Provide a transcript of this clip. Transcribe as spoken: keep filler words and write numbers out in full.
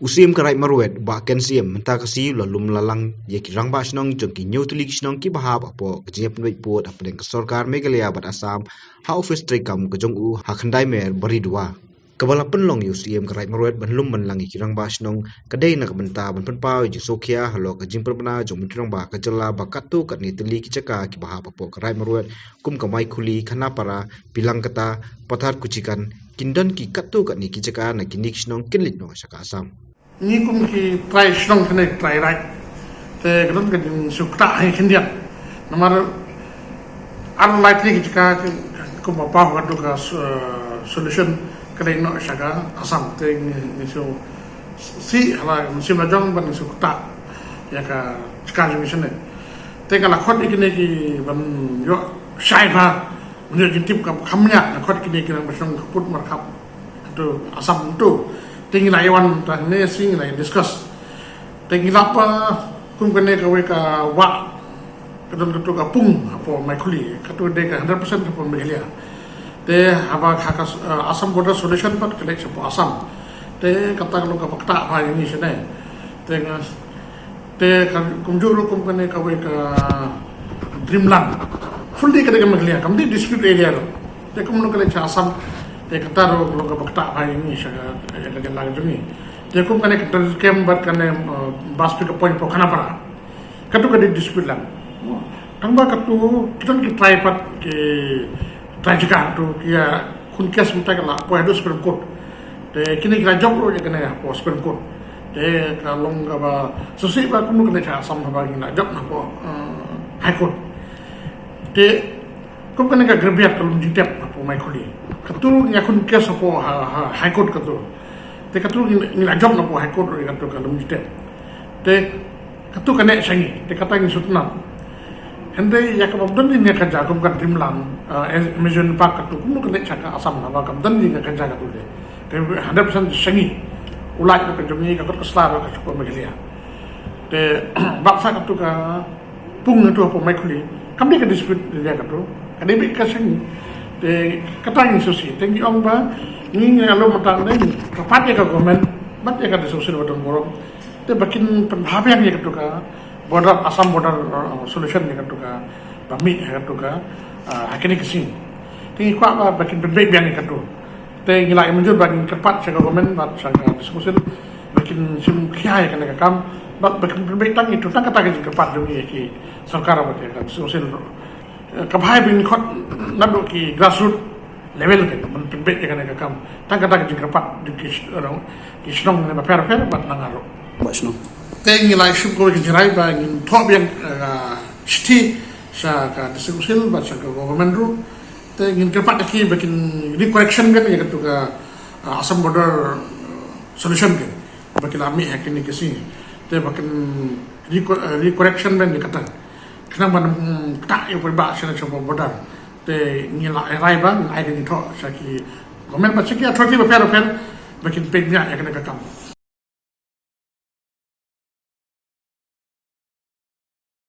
U Syiem ka Raid Marwet, Bah Ken Syiem, mynta ka sngi u la lum la lang ïa ki rangbah shnong jong ki hynñiew tylli ki shnong kiba hap hapoh ka jingïapynbeit pud hapdeng ka sorkar Meghalaya bad Assam ha ophis treikam ka jong u ha Khyndai Mer, Baridua. Kaba la pynlong ïa u Syiem ka Raid Marwet ban lum ban lang ïa ki rangbah shnong ka dei na ka bynta ban pynpaw ïa ka jingsngewkhia halor ka jingpynbna jong u Myntri Rangbah ka jylla ba katto katne tylli ki jaka kiba hap hapoh ka Raid Marwet kum ka Maikhuli, Khanapara, Pilangkata, Patharkuchikan, kin don ki katto katne ki jaka na kine ki shnong kin leit noh sha ka Assam. Ngi kum ki trai shnong kane, trai raid, te ka don ka jingsngewthuh ha ngi khyndiat. Namar ar lai tylli ki jaka kumba paw ka dei ka so-, solution ka leit noh sha ka Assam, te ngi, ngi sngewsih, ha la mynsiem la jong ban sngewthuh ïa ka jaka jong ngi shane. Te nga la khot ïa kine ki ban ïoh shai bha, ban ïoh jingtip ka kham bniah, nga khot ïa kine ki rangbah shnong khappud markhap to Assam to. Te ngi la ïa wan tang ne shi ngi la ïa discuss. Te ngi la pa kum kane kawei ka wah ka don kato ka pung hapoh Maikhuli, kato dei ka hundred percent hapoh Meghalaya. Te haba ha ka, eh, Assam Border Solution pat ka leit shapoh Assam. Te kata ka long kaba ktah bha ïa ngi shane. Te nga Te ka kumjuh ruh kum kane kawei ka Dreamland, fully ka dei ka Meghalaya, kam dei dispute area ruh. Te kumno ka leit sha Assam, te kata ruh ka long kaba ktah bha ïa ngi sha ka, ïa ka jylla ka jong ngi. Te kum kane ka trade camp bad kane, eh, bus pickup point hapoh Khanapara, kato ka dei dispute land. Tangba kato ki don ki trai pat, ki trai jaka kato ki ïa khun kes mynta ka la poi haduh Supreme Court. Te kine ki la jop ruh ïa kane hapoh Supreme Court. Te ka long kaba sngewsih ba kumno kane sha Assam haba ngi la jop na hapoh, eh, High Court. Te kum kane ka Graveyard ka Lumjingtep hapoh Maikhuli, kato ngi ïa khun kes hapoh ha, ha High Court kato. Te kato ngi, ngi la jop na hapoh High Court ruh ïa kato ka Lumjingtep. Te kato ka neh sha ngi, te kata ngi sngewtynnat. Hynrei ïa kaba ym don jingïakajia kum ka Dreamland, eh, amusement park kato, kumno ka neh sha ka Assam haba kam don jingïakajia kato de. Te hundred percent sha ngi. U lait ruh ka jong ngi, ka kot ka sla ruh ka sha ka Meghalaya. Te bad sa kato ka pung kato hapoh Maikhuli, kam dei ka dispute area kato, ka dei beit ka sha ngi. Te kata ngi sngewsih, te ngi ong ba ngi, ngi ïa lum mynta ngi kyrpad ïa ka government bad ïa ka District Council ba don burom, te ba kin pynbha biang ïa kato ka border, Assam Border, uh, Solution ïa kato ka, ba mih ïa kato ka, uh, ha kine ki sngi. Te ngi kwah ba, ba kin pynbeit biang ïa kato. Te ngi la ïa mynjur ba ngin kyrpad sha ka government bad sha ka District Council ba kin shim khia ïa kane ka kam, bad ba kin pynbeit tang ïa kato, tang kata ka jingkyrpad jong ngi ïa ki sorkar bad ïa ka District Council. Eh, ka bha ba ngin khot naduh ki grassroots level ka ban pynbeit ïa kane ka kam. Tang kata ka jingkyrpad jong ki sh-, ki shnong ne bapher bapher bad nang ruh. Ba shnong. Te ngi la ïa shim kawei ka jingrai ba ngin thoh biang, eh, ka shithi sha ka District Council bad sha ka government ruh. Te ngin kyrpad ïa ki ba kin re-correction biang ïa kato ka, ah, Assam Border, uh, Solution kan, ba ki la mih ha kine ki sngi. Te ba kin re-co-, uh, re-correction biang ïa kata. Khnang ban, mm, ktah ïa u paidbah sha, sha border. Te ngi la ai rai ba ngin ai ka jingthoh sha ki government bad sha ki authority bapher bapher ba kin peit bniah ïa kane ka kam.